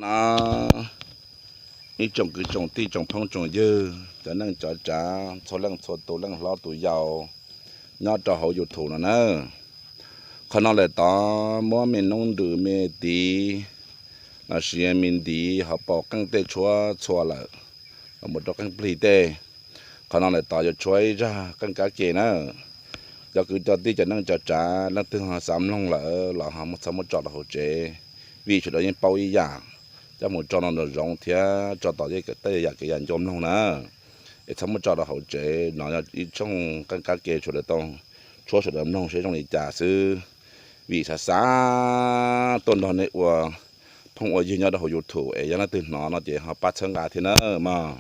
No, ib tsoom kwv tsoom tij tsoom phooj tsoom ywg, cov neej cov tsav txhua leej txhua tus, leej hlob tus yau nyob rau hauv YouTube no na. Qhov no lawm tod muab me noob nrws me tiv lossis me ntiv hauv paus qeej tej tshuab txhua lawm, los mus rau qeej plig tej. Qhov no lawm tod yuav tshuab ib zaj qeej kab ke na. Cov kwv cov tij cov neej cov tsav leej twg ho xav mloog lawm los ho muab txhob muab tso rau hauv tsev, vim sawv daws yeej paub ib yam. Coj mus tso no nraum zoov thiab tso tom tej yam kev yam ncua mloog na. Es txhob muab tso rau hauv tsev, no yog ib tshooj qeej kab ke sawv daws tau tshuab sawv daws mloog seb zoo li cas xwb. Vim xav xav tuaj nrog nej ua phooj ua ywg nyob rau hauv YouTube es yog leej twg hnov no ces ho pab txhawb nqa thiab na mog.